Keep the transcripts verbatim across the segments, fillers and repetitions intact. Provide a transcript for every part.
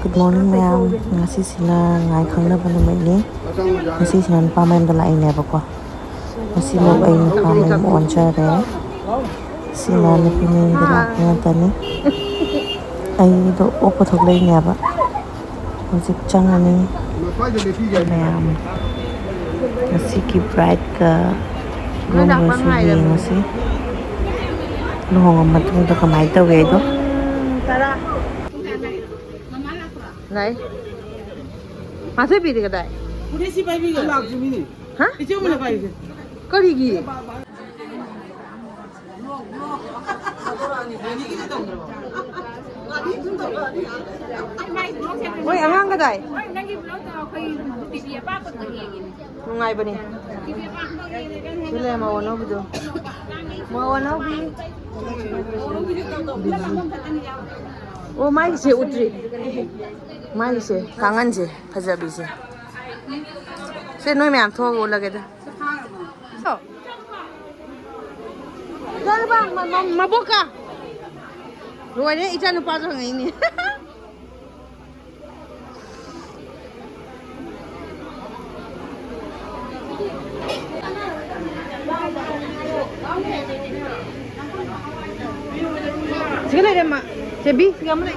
Good morning, ꯃꯌꯥꯝ꯫ ꯉꯁꯤꯁꯤꯅ ꯉꯥꯏ ꯈꯪꯅꯕ ꯅꯨꯃꯤꯠꯅꯤ꯫ ꯉꯁꯤꯁꯤꯅ ꯅꯨꯄꯥ ꯃꯌꯨꯝꯗ ꯂꯥꯛꯏꯅꯦꯕꯀꯣ꯫ ꯉꯁꯤꯃꯨꯛ ꯑꯩ ꯅꯨꯄꯥ ꯃꯌꯨꯝ ꯑꯣꯟꯖꯔꯦ꯫ ꯁꯤꯅ ꯅꯨꯄꯤ ꯃꯌꯨꯝꯗ ꯂꯥꯛꯄ ꯉꯥꯛꯇꯅꯤ꯫ ꯑꯩꯗꯣ ꯑꯣꯛꯄ ꯊꯣꯛꯂꯛꯏꯅꯦꯕ꯫ ꯍꯧꯖꯤꯛ ꯆꯪꯉꯅꯤ꯫ ꯃꯌꯥꯝ, ꯉꯁꯤꯒꯤ brideꯀ groomꯒꯁꯨ ꯌꯦꯡꯉꯁꯤ꯫ ꯂꯨꯍꯣꯡꯉ ꯃꯇꯨꯡꯗ ꯀꯃꯥꯏꯅ ꯇꯧꯒꯦ ꯍꯥꯏꯗꯣ꯫ ꯂꯥꯛꯑꯦ꯫ ꯃꯥꯊꯣꯏꯕꯤꯗꯤ ꯀꯗꯥꯏ? ꯍꯥ? ꯀꯔꯤꯒꯤ? ꯍꯣꯏ, ꯑꯉꯥꯡ ꯀꯗꯥꯏ? ꯅꯪꯒꯤ vlogꯇꯣ ꯑꯩꯈꯣꯏ ꯇꯤꯚꯤ ꯑꯄꯥꯛꯄꯗꯨꯗ ꯌꯦꯡꯉꯤꯅꯦ꯫ ꯅꯨꯡꯉꯥꯏꯕꯅꯤ꯫ ꯁꯤ ꯂꯩꯔꯦ ꯃꯧ ꯑꯅꯧꯕꯤꯗꯣ꯫ ꯃꯧ ꯑꯅꯧꯕꯤ꯫ ꯑꯣ, ꯃꯥꯒꯤꯁꯦ ꯎꯠꯇ꯭ꯔꯤ꯫ ꯃꯥꯒꯤꯁꯦ ꯀꯥꯡꯒꯟꯁꯦ ꯐꯖꯕꯤꯁꯦ꯫ ꯁꯦ, ꯅꯣꯏ ꯃꯌꯥꯝ ꯊꯣꯛꯑꯒ ꯎꯠꯂꯒꯦꯗ꯫ ꯏꯆꯥꯅꯨꯄꯥ, ꯃ-, ꯃ-, ꯃꯕꯣꯛꯀ꯫ ꯂꯣꯏꯔꯦ, ꯏꯆꯥꯅꯨꯄꯥꯁꯨ ꯍꯪꯉꯛꯏꯅꯦ꯫ ꯁꯤꯒ ꯂꯩꯔꯦ, ꯃꯥ꯫ ꯆꯦꯕꯤ, ꯁꯤꯒ ꯑꯃ ꯂꯩ꯫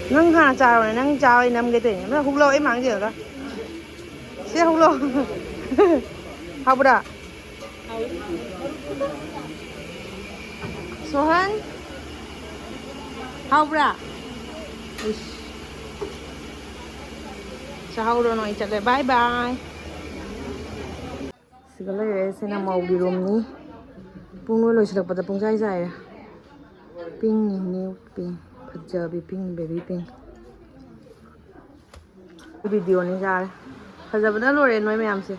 ꯅꯪ ꯍꯥꯟꯅ ꯆꯥꯔꯣꯅꯦ, ꯅꯪ ꯆꯥꯕ ꯑꯩ ꯅꯝꯒꯦ ꯇꯧꯔꯤꯅꯦ꯫ ꯑꯃ ꯍꯨꯛꯂꯛꯑꯣ, ꯑꯩ ꯃꯥꯡ ꯌꯦꯡꯉꯒ꯫ ꯁꯦ, ꯍꯨꯛꯂꯛꯑꯣ꯫ ꯍꯥꯎꯕ꯭ꯔꯥ? ꯁꯣꯍꯟ, ꯍꯥꯎꯕ꯭ꯔꯥ? ꯏꯁ꯫ ꯆꯥꯍꯧꯔꯣ, ꯅꯣꯏ ꯆꯠꯂꯦ꯫ Bye bye꯫ ꯁꯤꯒ ꯂꯩꯔꯦ꯫ ꯁꯤꯅ ꯃꯧꯒꯤ roomꯅꯤ꯫ ꯄꯨꯡ ꯂꯣꯏ ꯂꯣꯏꯁꯤꯜꯂꯛꯄꯗ ꯄꯨꯡꯆꯥꯏ ꯆꯥꯏꯔꯦ꯫ Pinkꯅꯤ, new pink꯫ ꯐꯖꯕꯤ pink, baby pink꯫ Videoꯅꯤ ꯌꯥꯔꯦ꯫ ꯐꯖꯕꯅ ꯂꯣꯏꯔꯦ ꯅꯣꯏ ꯃꯌꯥꯝꯁꯦ꯫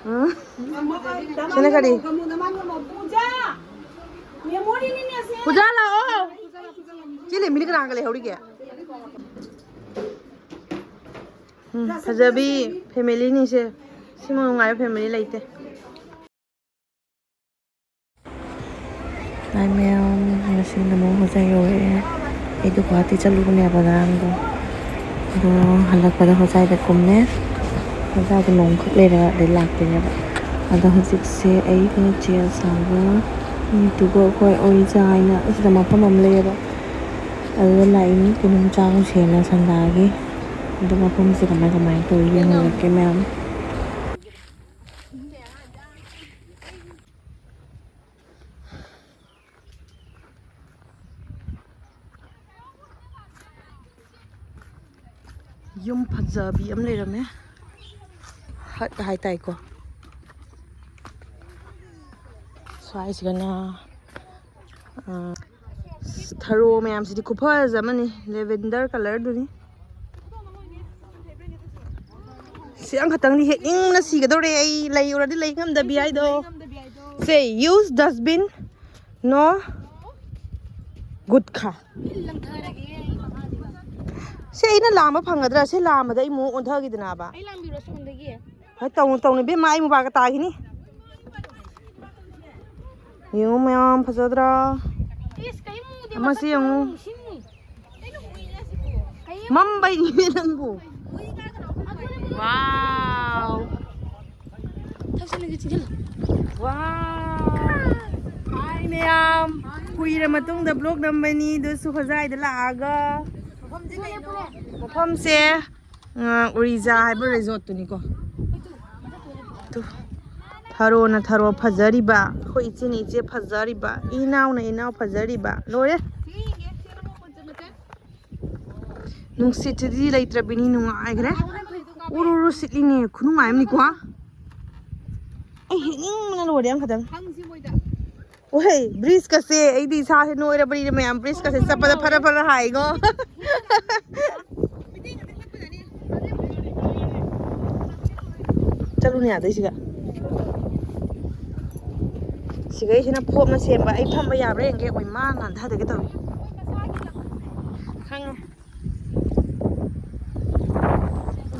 ꯎꯝ꯫ ꯁꯤꯅ ꯀꯔꯤ? ꯄꯨꯖꯥ ꯂꯥꯛꯑꯣ꯫ ꯆꯦ ꯂꯦꯝꯕꯤꯅ ꯀꯅꯥꯒ ꯂꯩꯍꯧꯔꯤꯒꯦ? ꯎꯝ, ꯐꯖꯕꯤ ꯐꯦꯃꯤꯂꯤꯅꯤꯁꯦ꯫ ꯁꯤꯃꯨꯛ ꯅꯨꯡꯉꯥꯏꯕ ꯐꯦꯃꯤꯂꯤ ꯂꯩꯇꯦ꯫ ꯍꯥꯏ ꯃꯌꯥꯝ, ꯉꯁꯤ ꯅꯃꯣ ꯍꯣꯖꯥꯏ ꯌꯧꯔꯛꯑꯦ꯫ ꯑꯩꯗꯣ ꯒꯨꯍꯥꯇꯤ ꯆꯠꯂꯨꯕꯅꯦꯕ ꯉꯔꯥꯡꯗꯣ꯫ ꯑꯗꯣ ꯍꯜꯂꯛꯄꯗ ꯍꯣꯖꯥꯏꯗ ꯀꯨꯝꯃꯦ꯫ ꯍꯣꯖꯥꯏꯗ ꯅꯣꯡꯈꯛ ꯂꯩꯔꯒ ꯑꯗꯩ ꯂꯥꯛꯇꯣꯏꯅꯦꯕ꯫ ꯑꯗꯣ ꯍꯧꯖꯤꯛꯁꯦ ꯑꯩꯒ ꯆꯦ ꯑꯁꯥꯒ ꯃꯤꯇꯨꯒ ꯑꯩꯈꯣꯏ ꯑꯣꯔꯤꯖꯥ ꯍꯥꯏꯅ ꯑꯁꯤꯗ ꯃꯐꯝ ꯑꯃ ꯂꯩꯌꯦꯕ꯫ ꯑꯗꯨꯗ ꯂꯥꯛꯏꯅꯤ ꯀꯩꯅꯣꯝ ꯆꯥꯔꯨꯁꯦꯅ ꯁꯟꯗꯥꯒꯤ꯫ ꯑꯗꯣ ꯃꯐꯝꯁꯦ ꯀꯃꯥꯏ ꯀꯃꯥꯏꯅ ꯇꯧꯔꯤ ꯌꯦꯡꯍꯜꯂꯛꯀꯦ ꯃꯌꯥꯝ꯫ ꯌꯨꯝ ꯐꯖꯕꯤ ꯑꯃ ꯂꯩꯔꯝꯃꯦ꯫ ꯍꯠ ꯍꯥꯏꯇꯥꯏꯀꯣ꯫ ꯁ꯭ꯋꯥꯏꯁꯤꯒꯅ, ꯑ, ꯊꯔꯣ ꯃꯌꯥꯝꯁꯤꯗꯤ ꯈꯨꯐꯖ ꯑꯃꯅꯤ꯫ ꯂꯦꯚꯦꯟꯗꯔ ꯀꯂꯔꯗꯨꯅꯤ꯫ ꯁꯤ ꯑꯃꯈꯛꯇꯪꯗꯤ ꯍꯦꯛꯅꯤꯡꯅ ꯁꯤꯒꯗꯧꯔꯦ ꯑꯩ꯫ ꯂꯩ ꯎꯔꯗꯤ ꯂꯩ ꯉꯝꯗꯕꯤ ꯍꯥꯏꯗꯣ꯫ ꯁꯦ, use dustbin, no ꯒꯨꯠꯈꯥ꯫ ꯁꯤ ꯑꯩꯅ ꯂꯥꯝꯕ ꯐꯪꯒꯗ꯭ꯔꯥ? ꯁꯤ ꯂꯥꯝꯕꯗ ꯑꯩ ꯑꯃꯨꯛ ꯑꯣꯟꯊꯈꯤꯗꯅꯕ꯫ ꯑꯩ ꯂꯥꯝꯕꯤꯔꯣ ꯁꯣꯝꯗꯒꯤ? ꯍꯣꯏ, ꯇꯧꯅꯨ, ꯇꯧꯅꯨ, ꯏꯕꯦꯝꯃ, ꯑꯩ ꯃꯨꯕꯥꯔꯛꯀ ꯇꯥꯈꯤꯅꯤ꯫ ꯌꯦꯡꯉꯨ ꯃꯌꯥꯝ, ꯐꯖꯗ꯭ꯔꯥ? ꯏꯁ, ꯀꯩꯝ ꯎꯗꯦ, ꯑꯃꯁꯤ ꯃꯊꯛꯇ ꯌꯦꯡꯉꯨ꯫ ꯅꯨꯡꯁꯤꯠꯅꯤ꯫ ꯃꯝꯕꯩꯅꯤꯅꯦ ꯅꯪꯕꯨ꯫ ꯋꯥꯎ꯫ ꯋꯥꯎ꯫ ꯍꯥꯏ ꯃꯌꯥꯝ, ꯀꯨꯏꯔ ꯃꯇꯨꯡꯗ ꯕ꯭ꯂꯣꯛ ꯅꯝꯕꯅꯤ, ꯑꯗꯨꯁꯨ ꯍꯣꯖꯥꯏꯗ ꯂꯥꯛꯑꯒ꯫ ꯃꯐꯝꯁꯦ, ꯑ, ꯎꯔꯤꯖꯥ ꯍꯥꯏꯕ ꯔꯤꯖꯣꯔꯠꯇꯨꯅꯤꯀꯣ꯫ ꯇꯨ꯫ ꯊꯔꯣꯅ ꯊꯔꯣ ꯐꯖꯔꯤꯕ, ꯑꯩꯈꯣꯏ ꯏꯆꯤꯟ ꯏꯆꯦ ꯐꯖꯔꯤꯕ, ꯏꯅꯥꯎꯅ ꯏꯅꯥꯎ ꯐꯖꯔꯤꯕ, ꯂꯣꯏꯔꯦ꯫ ꯅꯨꯡꯁꯤꯠꯁꯤꯗꯤ ꯂꯩꯇ꯭ꯔꯕꯤꯅꯤ, ꯅꯨꯡꯉꯥꯏꯈ꯭ꯔꯦ꯫ ꯎꯔꯨ ꯎꯔꯨ ꯁꯤꯠꯂꯤꯅꯦ, ꯈꯨꯅꯨꯡꯉꯥꯏ ꯑꯃꯅꯤꯀꯣ꯫ ꯑꯩ ꯍꯦꯛꯅꯤꯡꯕꯅ ꯂꯣꯏꯔꯦ ꯑꯃꯈꯛꯇꯪ꯫ ꯑꯣꯍꯦ, ꯕ꯭ꯔꯤꯖꯀꯁꯦ, ꯑꯩꯗꯤ ꯏꯁꯥꯁꯦ ꯅꯣꯏꯔꯕꯅꯤꯅ ꯃꯌꯥꯝ, ꯕ꯭ꯔꯤꯖꯀꯁꯦ ꯆꯠꯄꯗ ꯐꯔ ꯐꯔ ꯍꯥꯏꯉꯣ꯫ ꯆꯠꯂꯨꯅꯦ ꯑꯗꯩꯁꯤꯒ꯫ ꯁꯤꯒꯩꯁꯤꯅ ꯐꯣꯝꯅ ꯁꯦꯝꯕ꯫ ꯑꯩ ꯐꯝꯕ ꯌꯥꯕ꯭ꯔꯥ ꯌꯦꯡꯒꯦ꯫ ꯑꯣꯏ ꯃꯥ ꯅꯥꯟꯊꯗꯒꯦ ꯇꯧꯏ꯫ ꯈꯪꯉꯦ꯫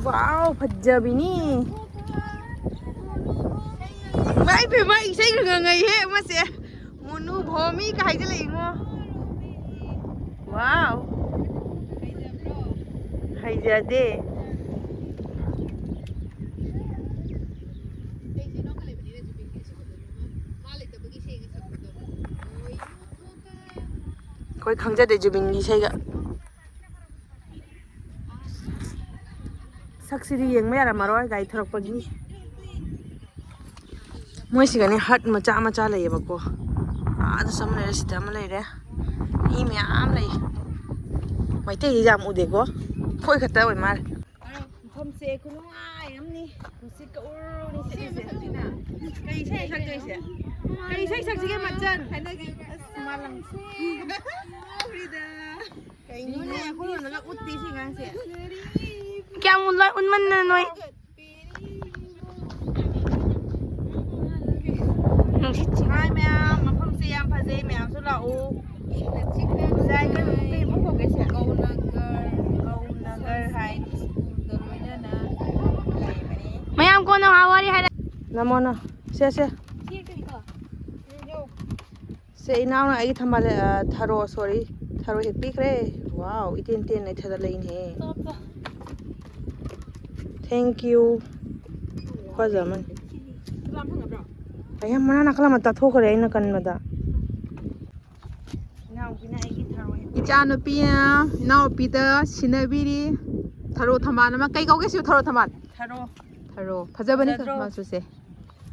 ꯋꯥꯎ, ꯐꯖꯕꯤꯅꯤ꯫ ꯃꯥꯏ ꯄꯦꯝꯃ, ꯏꯁꯩꯒ ꯉꯪꯉꯩꯍꯦ ꯃꯁꯦ꯫ ꯃꯣꯅꯨ ꯚꯣꯃꯤ ꯀꯥꯏꯗ ꯂꯩꯉꯣ꯫ ꯋꯥꯎ꯫ ꯍꯩꯖꯗꯦ꯫ ꯑꯩꯈꯣꯏ ꯈꯪꯖꯗꯦ ꯖꯨꯕꯤꯟꯒꯤ ꯏꯁꯩꯒ꯫ ꯁꯛꯁꯤꯗꯤ ꯌꯦꯡꯕ ꯌꯥꯔꯝꯃꯔꯣꯏ ꯒꯥꯔꯤ ꯊꯧꯔꯛꯄꯒꯤ꯫ ꯃꯣꯏꯁꯤꯒꯅꯦ ꯍꯠ ꯃꯆꯥ ꯃꯆꯥ ꯂꯩꯌꯦꯕꯀꯣ꯫ ꯑꯥꯗꯁꯨ ꯑꯃ ꯂꯩꯔꯦ, ꯁꯤꯗ ꯑꯃ ꯂꯩꯔꯦ꯫ ꯃꯤ ꯃꯌꯥꯝ ꯂꯩ꯫ ꯃꯩꯇꯩꯗꯤ ꯌꯥꯝ ꯎꯗꯦꯀꯣ꯫ ꯑꯩꯈꯣꯏ ꯈꯛꯇ ꯑꯣꯏ ꯃꯥꯜꯂꯦ꯫ ꯃꯐꯝꯁꯦ ꯈꯨꯅꯨꯡꯉꯥꯏ ꯑꯃꯅꯤ꯫ ꯅꯨꯡꯁꯤꯠꯀ ꯎꯔꯨꯔꯨ ꯅꯨꯡꯁꯤꯠꯂꯤꯁꯦ꯫ ꯀꯩ ꯏꯁꯩ ꯁꯛꯇꯣꯏꯁꯦ? ꯀꯩ ꯏꯁꯩ ꯁꯛꯁꯤꯒꯦ, ꯃꯆꯟ? ꯍꯥꯏꯅꯒꯦ꯫ ꯑꯁ, ꯃꯥ ꯂꯪꯁꯦ꯫ ꯀꯩꯅꯣꯅꯦ, ꯑꯩꯈꯣꯏ ꯂꯣꯟꯗꯒ ꯎꯠꯇꯦ ꯁꯤ ꯑꯉꯥꯡꯁꯦ꯫ ꯀꯌꯥꯝ ꯎꯟꯃꯟꯗꯅ ꯅꯣꯏ꯫ ꯅꯨꯡꯁꯤꯠꯁꯤ꯫ ꯍꯥꯏ ꯃꯌꯥꯝ, ꯃꯐꯝꯁꯦ ꯌꯥꯝ ꯐꯖꯩ, ꯃꯌꯥꯝꯁꯨ ꯂꯥꯛꯎ꯫ ꯉꯁꯥꯏ ꯀꯩ, ꯀꯩ ꯃꯐꯝ ꯀꯧꯒꯦ ꯁꯦ? ꯒꯧꯅꯒꯔ꯫ ꯒꯧꯅꯒꯔ ꯍꯥꯏ꯫ ꯃꯌꯥꯝ ꯀꯣꯟꯅ ꯋꯥꯔꯤ ꯍꯥꯏꯔ-, ꯅꯃꯣꯅ꯫ ꯁꯦ, ꯁꯦ꯫ ꯁꯦ, ꯏꯅꯥꯎꯅ ꯑꯩꯒꯤ ꯊꯝꯕꯥꯜ, ꯑ, ꯊꯔꯣ, sorry, ꯊꯔꯣ ꯍꯦꯛꯄꯤꯈ꯭ꯔꯦ꯫ ꯋꯥꯎ, ꯏꯇꯦꯟ ꯇꯦꯟꯅ ꯊꯥꯗꯠꯂꯛꯏꯅꯦꯍꯦ꯫ Thank you꯫ ꯈꯨꯐꯖ ꯑꯃꯅꯤ꯫ ꯑꯌꯥ, ꯃꯅꯥ ꯅꯥꯀꯜ ꯑꯃ ꯇꯥꯊꯣꯛꯈ꯭ꯔꯦ ꯑꯩꯅ ꯀꯟꯕꯗ꯫ ꯏꯆꯥꯅꯨꯄꯤꯅ ꯏꯅꯥꯎꯄꯤꯗ ꯁꯤꯟꯅꯕꯤꯔꯤ꯫ ꯊꯔꯣ ꯊꯝꯕꯥꯜ ꯑꯃ, ꯀꯩ ꯀꯧꯒꯦ ꯁꯤꯕꯨ? ꯊꯔꯣ ꯊꯝꯕꯥꯜ? ꯊꯔꯣ꯫ ꯊꯔꯣ꯫ ꯐꯖꯕꯅꯤ ꯐꯖꯗ꯭ꯔꯣ? ꯃꯆꯨꯁꯦ꯫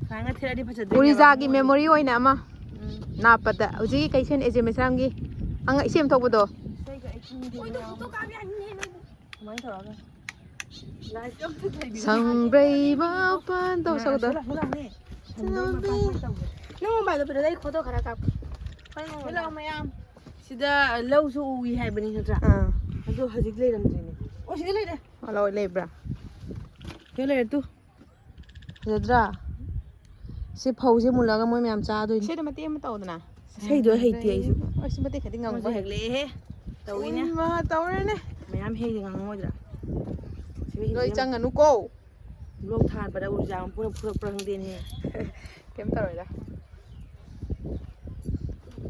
ꯁꯨꯃꯥꯏꯅ ꯊꯦꯠꯂꯗꯤ ꯐꯖꯗꯣꯏꯅꯦꯕ ꯎꯔꯤꯖꯥꯒꯤ ꯃꯣꯏꯗꯤ꯫ Memory ꯑꯣꯏꯅ ꯑꯃ ꯎꯝ꯫ ꯅꯥꯞꯄꯗ꯫ ꯍꯧꯖꯤꯛꯀꯤ ꯀꯩꯁꯦꯟ ꯑꯦꯖꯦ ꯃꯩꯁꯅꯥꯝꯒꯤ ꯑꯉ-, ꯏꯁꯩ ꯑꯃ ꯊꯣꯛꯄꯗꯣ꯫ ꯏꯁꯩꯒ ꯑꯩ ꯈꯪꯗꯦ ꯃꯌꯥꯝ꯫ ꯀꯃꯥꯏꯅ ꯇꯧꯔꯒ? ꯂꯥꯏꯠ ꯑꯝꯇ ꯊꯥꯟꯕꯤꯔꯣ꯫ ꯁꯪꯕ꯭ꯔꯩ ꯃꯄꯥꯟ ꯇꯧ ꯁꯛꯄꯗꯣ꯫ ꯁꯤ ꯂꯥꯛꯑꯣ, ꯁꯤ ꯂꯥꯛꯑꯣꯅꯦ꯫ ꯁꯪꯕ꯭ꯔꯩ ꯃꯄꯥꯟ ꯁꯤ ꯇꯧꯒꯦ꯫ ꯅꯪ ꯃꯣꯕꯥꯏꯜꯗꯣ ꯄꯤꯔꯛꯑꯣ, ꯑꯩ ꯐꯣꯇꯣ ꯈꯔ ꯀꯥꯞꯀꯦ꯫ ꯁꯤ ꯂꯥꯛꯑꯣ ꯃꯌꯥꯝ꯫ ꯁꯤꯗ ꯂꯧꯁꯨ ꯎꯏ ꯍꯥꯏꯕꯅꯤ ꯅꯠꯇ꯭ꯔꯥ? ꯑꯥ꯫ ꯑꯗꯣ ꯍꯧꯖꯤꯛ ꯂꯩꯔꯝꯗ꯭ꯔꯦꯅꯦ꯫ ꯑꯣ, ꯁꯤꯗ ꯂꯩꯔꯦ꯫ ꯑꯥ, ꯂꯧ ꯂꯩꯕ꯭ꯔꯥ? ꯁꯤꯗ ꯂꯩꯔꯦ ꯇꯨ꯫ ꯐꯖꯗ꯭ꯔꯥ? ꯁꯤ ꯐꯧꯁꯦ ꯃꯨꯜꯂꯒ ꯃꯣꯏ ꯃꯌꯥꯝ ꯆꯥꯗꯣꯏꯅꯤ꯫ ꯏꯁꯩꯗꯣ ꯃꯇꯦꯛ ꯑꯃ ꯇꯧꯗꯅ꯫ ꯏꯁꯩꯗꯣ ꯍꯩꯇꯦ ꯑꯩꯁꯨ꯫ ꯑꯁ, ꯃꯇꯦꯛ ꯈꯛꯇꯤ ꯉꯪꯕ ꯃꯣꯏꯁꯨ ꯍꯩ꯫ ꯍꯦꯛꯂꯛꯑꯦꯍꯦ꯫ ꯇꯧꯏꯅꯦ꯫ ꯏꯃꯥ, ꯇꯧꯔꯦꯅꯦ꯫ ꯃꯌꯥꯝ ꯍꯦꯛꯏꯁꯦ ꯉꯪꯉꯝꯃꯣꯏꯗ꯭ꯔꯥ? ꯅꯣꯏ ꯆꯪꯒꯅꯨꯀꯣ꯫ ꯕ꯭ꯂꯣꯛ ꯊꯥꯟꯕꯗ ꯎꯔꯖꯥ ꯃꯄꯨꯅ ꯐꯨꯔꯛꯄ꯭ꯔꯥ ꯈꯪꯗꯦꯅꯦ꯫ ꯀꯩꯝ ꯇꯧꯔꯣꯏꯗ꯫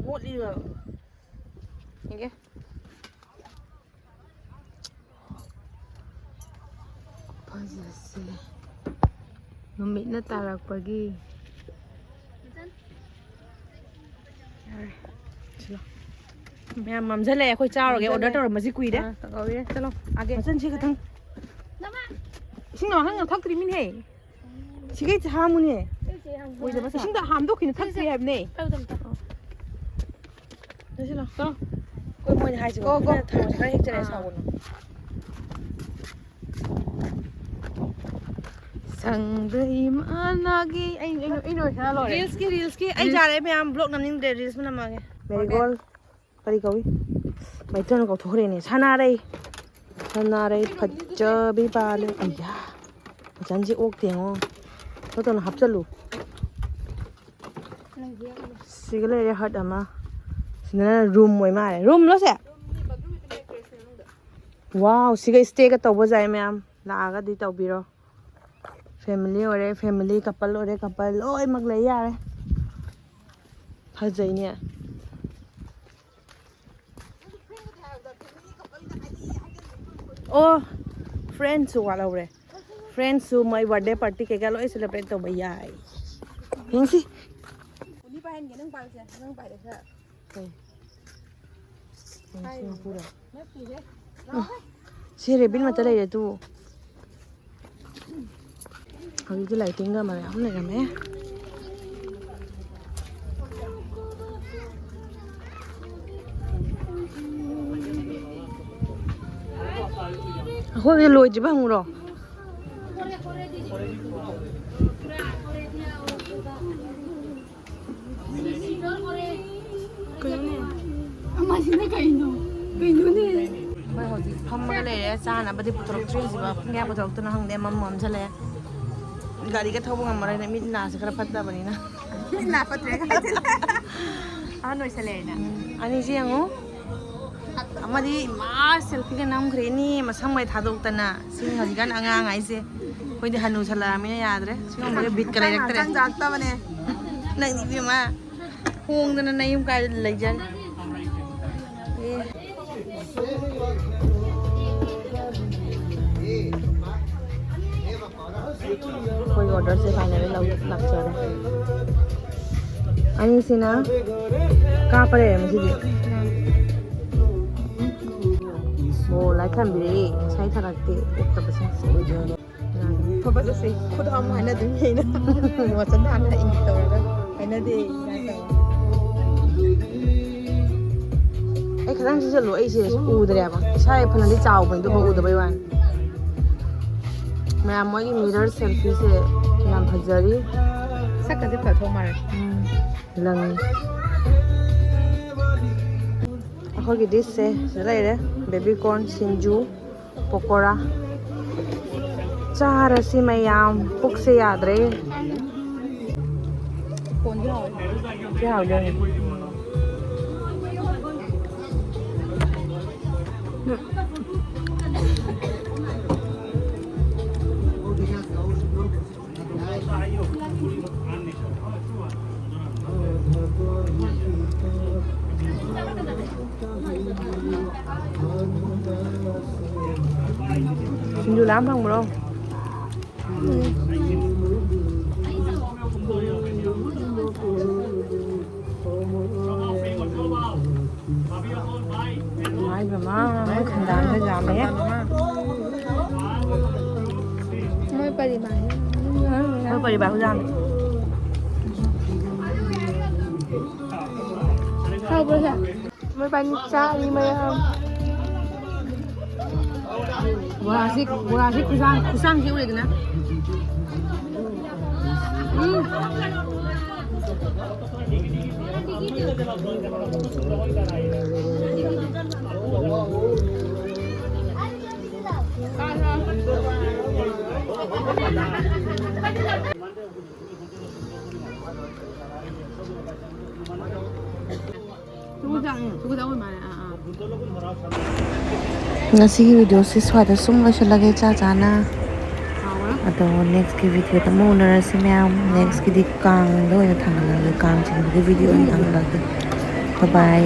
ꯃꯣꯠꯂꯤꯕ꯫ ꯌꯦꯡꯒꯦ꯫ ꯐꯖꯁꯦ꯫ ꯅꯨꯃꯤꯠꯅ ꯇꯥꯔꯛꯄꯒꯤ꯫ ꯌꯥꯔꯦ꯫ ꯁꯤꯂꯣ꯫ ꯃꯌꯥꯝ ꯃꯝꯁꯤꯜꯂꯛꯑꯦ, ꯑꯩꯈꯣꯏ ꯆꯥꯔꯨꯔꯒꯦ꯫ ꯃꯝꯁꯤꯜꯂꯦ꯫ ꯑꯣꯔꯗꯔ ꯇꯧꯔꯝꯕꯁꯤ ꯀꯨꯏꯔꯦ꯫ ꯑꯥ, ꯀꯧꯏꯔꯦ꯫ ꯆꯠꯂꯣ, ꯑꯥꯒꯦ꯫ ꯃꯆꯟꯁꯤ ꯈꯇꯪ꯫ ꯏꯁꯤꯡ ꯃꯥꯡꯍꯟꯒꯅꯨ, ꯊꯛꯇ꯭ꯔꯤꯃꯤꯅꯦꯍꯦ꯫ ꯁꯤꯒꯩ ꯍꯥꯝꯃꯨꯅꯦ꯫ ꯑꯣꯏꯗꯕ ꯁꯥ-, ꯏꯁꯤꯡꯗ ꯍꯥꯝꯗꯣꯛꯈꯤꯅꯨ, ꯊꯛꯇ꯭ꯔꯤ ꯍꯥꯏꯕꯅꯦ꯫ ꯄꯥꯏꯌꯨ, ꯇꯝ, ꯇꯝ꯫ ꯂꯣꯏꯁꯤꯜꯂꯣ꯫ ꯆꯠꯂꯣ꯫ ꯑꯩꯈꯣꯏ ꯃꯣꯏꯅ ꯍꯥꯏꯁꯤꯕꯣ, ꯀꯣ, ꯀꯣ꯫ ꯑꯩꯈꯣꯏꯅ ꯊꯔꯣꯏꯁꯦ ꯈꯔ ꯍꯦꯛꯆꯔꯦ, ꯑꯥ꯫ ꯁꯥꯎꯒꯅꯨ꯫ ꯁꯪꯗ ꯏꯃꯥꯅꯒꯤ ꯑꯩ, ꯑꯩ, ꯑꯩ ꯂꯣꯏꯁꯤꯜꯂ ꯂꯣꯏꯔꯦ꯫ ꯔꯤꯜꯁꯀꯤ, ꯔꯤꯜꯁꯀꯤ ꯑꯩ ꯔꯤꯜꯁ꯫ ꯌꯥꯔꯦ ꯃꯌꯥꯝ, ꯕ꯭ꯂꯣꯛ ꯅꯝꯅꯤꯡꯗ꯭ꯔꯦ, ꯔꯤꯜꯁ ꯅꯝꯃꯒꯦ꯫ ꯃꯦꯔꯤꯒꯣꯜ꯫ ꯀꯔꯤ ꯀꯧꯏ? ꯃꯩꯇꯩꯂꯣꯟ ꯀꯥꯎꯊꯣꯛꯈ꯭ꯔꯦꯅꯦ꯫ ꯁꯅꯥꯔꯩ꯫ ꯁꯅꯥꯔꯩ ꯐꯖꯕꯤ ꯄꯥꯜꯂꯦ꯫ ꯑꯌꯥ꯫ ꯃꯆꯟꯁꯦ ꯑꯣꯛꯇꯦꯉꯣ꯫ ꯇꯞ ꯇꯞꯅ ꯍꯥꯞꯆꯜꯂꯨ꯫ ꯁꯤꯒ ꯂꯩꯔꯦ ꯍꯠ ꯑꯃ꯫ ꯁꯤꯅ ꯔꯨꯝ ꯑꯣꯏ ꯃꯥꯜꯂꯦ꯫ ꯔꯨꯝꯂꯣ ꯁꯦ? ꯋꯥꯎ, ꯁꯤꯒ ꯁ꯭ꯇꯦꯒ ꯇꯧꯕ ꯌꯥꯏ ꯃꯌꯥꯝ꯫ ꯂꯥꯛꯑꯒꯗꯤ ꯇꯧꯕꯤꯔꯣ꯫ ꯐꯦꯃꯤꯂꯤ ꯑꯣꯏꯔꯦ, ꯐꯦꯃꯤꯂꯤ, ꯀꯄꯜ ꯑꯣꯏꯔꯦ, ꯀꯄꯜ ꯂꯣꯏꯅꯃꯛ ꯂꯩ ꯌꯥꯔꯦ꯫ ꯐꯖꯩꯅꯦ꯫ ꯑꯣ, ꯐ꯭ꯔꯦꯟꯁꯁꯨ ꯋꯥꯠꯍꯧꯔꯦ꯫ ꯐ꯭ꯔꯦꯟꯁꯁꯨ ꯃꯣꯏ ꯕꯥꯔꯗꯦ ꯄꯥꯔꯇꯤ ꯀꯩꯀꯥ ꯂꯣꯏ ꯁꯦꯂꯦꯕ꯭ꯔꯦꯠ ꯇꯧꯕ ꯌꯥꯏ꯫ ꯌꯦꯡꯁꯤ꯫ ꯎꯅꯤ ꯄꯥꯏꯍꯟꯒꯦ, ꯅꯪ ꯄꯥꯏꯔꯨꯁꯦ, ꯅꯪ ꯄꯥꯏꯔꯦ ꯈꯔ꯫ ꯀꯩ? ꯀꯩꯅꯣ ꯁꯤ ꯃꯄꯨꯔꯣ? ꯅꯠꯇꯦꯍꯦ꯫ ꯎꯝ꯫ ꯁꯤ ꯔꯦꯕꯤꯟ ꯃꯠꯇ ꯂꯩꯔꯦ ꯑꯗꯨ꯫ ꯍꯧꯖꯤꯛꯇꯤ ꯂꯥꯏꯇꯤꯡꯒ ꯃꯌꯥꯝ ꯂꯩꯔꯝꯃꯦ꯫ ꯑꯩꯈꯣꯏꯒꯤ ꯂꯣꯏꯗ꯭ꯔꯤꯕ ꯍꯪꯉꯨꯔꯣ? ꯀꯩꯅꯣꯅꯦ? ꯑꯃꯁꯤꯅ ꯀꯩꯅꯣ? ꯀꯩꯅꯣꯅꯦ? ꯑꯩꯈꯣꯏ ꯍꯧꯖꯤꯛ ꯐꯝꯃꯒ ꯂꯩꯔꯦ꯫ ꯆꯥꯅꯕꯗꯤ ꯄꯨꯊꯣꯔꯛꯇ꯭ꯔꯤ ꯍꯧꯖꯤꯛꯐꯥꯎ꯫ ꯄꯨꯡ ꯀꯌꯥ ꯄꯨꯊꯣꯔꯛꯇꯣꯏꯅꯣ ꯈꯪꯗꯦ꯫ ꯃꯝ ꯃꯝꯁꯤꯜꯂꯛꯑꯦ꯫ ꯒꯥꯔꯤꯒ ꯊꯧꯕ ꯉꯝꯃꯔꯣꯏꯅꯦ꯫ ꯃꯤꯠ ꯅꯥꯁꯦ ꯈꯔ ꯐꯠꯇꯕꯅꯤꯅ꯫ ꯃꯤꯠ ꯅꯥ ꯐꯠꯇ꯭ꯔꯦ꯫ ꯑꯍꯟ ꯑꯣꯏꯁꯜꯂꯛꯑꯦꯅ꯫ ꯎꯝ꯫ ꯑꯅꯤꯁꯤ ꯌꯦꯡꯉꯨ꯫ ꯑꯃꯗꯤ ꯏꯃꯥ ꯁꯦꯜꯐꯤꯒ ꯅꯝꯈ꯭ꯔꯦꯅꯦ, ꯃꯁꯝꯒ ꯊꯥꯗꯣꯛꯇꯅ꯫ ꯁꯤ ꯍꯧꯖꯤꯛꯀꯥꯟ ꯑꯉꯥꯡ ꯍꯥꯏꯁꯦ, ꯑꯩꯈꯣꯏꯗꯤ ꯍꯅꯨꯁꯜꯂꯛꯑꯃꯤꯅ ꯌꯥꯗ꯭ꯔꯦ꯫ ꯁꯤꯒꯨꯝꯕꯒ ꯕꯤꯠꯀ ꯂꯩꯔꯛꯇ꯭ꯔꯦ꯫ ꯆꯪꯖꯔꯛꯇꯕꯅꯦ꯫ ꯅꯪꯗꯤ ꯏꯕꯦꯝꯃ ꯍꯣꯡꯗꯅ ꯅꯌꯨꯝ ꯀꯥꯏꯗ ꯂꯩꯖꯔꯦ꯫ ꯑꯦ꯫ ꯑꯩꯈꯣꯏꯒꯤ ꯑꯣꯔꯗꯔꯁꯦ ꯐꯥꯏꯅꯦꯜꯂꯤ ꯂꯧ ꯂꯥꯛꯆꯔꯦ꯫ ꯑꯅꯤꯁꯤꯅ ꯀꯥꯞꯄ ꯂꯩꯔꯦ ꯉꯁꯤꯗꯤ꯫ ꯑꯣ, ꯂꯥꯏꯛ ꯊꯝꯕꯤꯔꯛꯑꯦ꯫ ꯉꯁꯥꯏ ꯊꯥꯔꯛꯇꯦ, ꯑꯣꯛꯇꯕꯁꯤꯡꯁꯦ꯫ ꯐꯕ ꯆꯠꯁꯦ꯫ ꯈꯨꯠ ꯍꯥꯝꯃꯨ ꯍꯥꯏꯅꯗꯣꯏꯅꯤ ꯑꯩꯅ꯫ ꯋꯥꯆꯟꯗ ꯍꯥꯟꯅ ꯏꯪꯒꯤꯠ ꯇꯧꯔꯒ ꯍꯥꯏꯅꯗꯦ ꯀꯥꯏꯅ ꯇꯧꯔꯒ꯫ ꯑꯩ ꯈꯤꯇꯪ ꯁꯤꯖꯜꯂꯨ, ꯑꯩꯁꯦ ꯎꯗ꯭ꯔꯦꯕ꯫ ꯏꯁꯥ ꯐꯅꯗꯤ ꯆꯥꯎꯕꯅꯤ, ꯑꯗꯨꯕꯨ ꯎꯗꯕꯩ ꯋꯥꯅꯤ꯫ ꯃꯌꯥꯝ ꯃꯣꯏꯒꯤ ꯃꯤꯔꯔ ꯁꯦꯜꯐꯤꯁꯦ ꯌꯥꯝ ꯐꯖꯔꯤ꯫ ꯁꯛꯀꯁꯦ ꯐꯊꯣꯛ ꯃꯥꯜꯂꯦ꯫ ꯎꯝ, ꯂꯪꯉꯤ꯫ ꯑꯩꯈꯣꯏꯒꯤ ꯗꯤꯁꯁꯦ ꯁꯤꯗ ꯂꯩꯔꯦ꯫ ꯕꯦꯕꯤ ꯀꯣꯔꯟ, ꯁꯤꯡꯖꯨ, ꯄꯀꯣꯔꯥ꯫ ꯆꯥꯔꯁꯤ ꯃꯌꯥꯝ, ꯄꯨꯛꯁꯦ ꯌꯥꯗ꯭ꯔꯦ꯫ ꯀꯣꯟꯗꯤ ꯍꯥꯎꯋꯦ꯫ ꯁꯤ ꯍꯥꯎꯗꯣꯏꯅꯦ꯫ ꯁꯤꯡꯖꯨ ꯂꯥꯝ ꯐꯪꯕ꯭ꯔꯣ? ꯏꯃꯥ ꯏꯕꯦꯝꯃ, ꯃꯣꯏ ꯈꯝꯗꯥꯡꯗ ꯌꯥꯝꯃꯦꯍꯦ꯫ ꯃꯣꯏ ꯄꯔꯤꯕꯥ꯫ ꯃꯣꯏ ꯄꯔꯤꯕꯥ ꯌꯥꯝꯃꯦ꯫ ꯍꯥꯎꯕ꯭ꯔꯣ ꯁꯦ? ꯃꯣꯏꯕꯥꯅꯤ ꯆꯥꯔꯤ ꯃꯌꯥꯝ꯫ ꯕꯣꯔꯥꯁꯤ, ꯕꯣꯔꯥꯁꯤ ꯈꯨꯁꯥꯡ, ꯈꯨꯁꯥꯡꯁꯤ ꯎꯔꯦꯗꯅ꯫ ꯎꯝ꯫ ꯁꯨꯒꯨꯖꯥꯡ, ꯎꯝ, ꯁꯨꯒꯨꯖꯥꯡ ꯑꯣꯏ ꯃꯥꯜꯂꯦ꯫ ꯑꯥ, ꯑꯥ꯫ ꯉꯁꯤꯒꯤ ꯚꯤꯗꯤꯑꯣꯁꯤ ꯁ꯭ꯋꯥꯏꯗ ꯁꯨꯝ ꯂꯣꯏꯁꯤꯜꯂꯒꯦ, ꯆꯥ ꯆꯥꯅ꯫ ꯑꯗꯣ ꯅꯦꯛꯁꯀꯤ ꯚꯤꯗꯤꯑꯣꯗ ꯑꯃꯨꯛ ꯎꯅꯔꯁꯤ ꯃꯌꯥꯝ꯫ ꯅꯦꯛꯁꯀꯤꯗꯤ ꯀꯥꯡꯗ ꯑꯣꯏꯅ ꯊꯥꯡꯒꯠꯂꯛꯑꯒꯦ, ꯀꯥꯡ ꯆꯤꯡꯕꯒꯤ ꯚꯤꯗꯤꯑꯣ ꯑꯣꯏꯅ ꯊꯥꯡꯒꯠꯂꯛꯑꯒꯦ꯫ ꯕꯥꯏ ꯕꯥꯏ꯫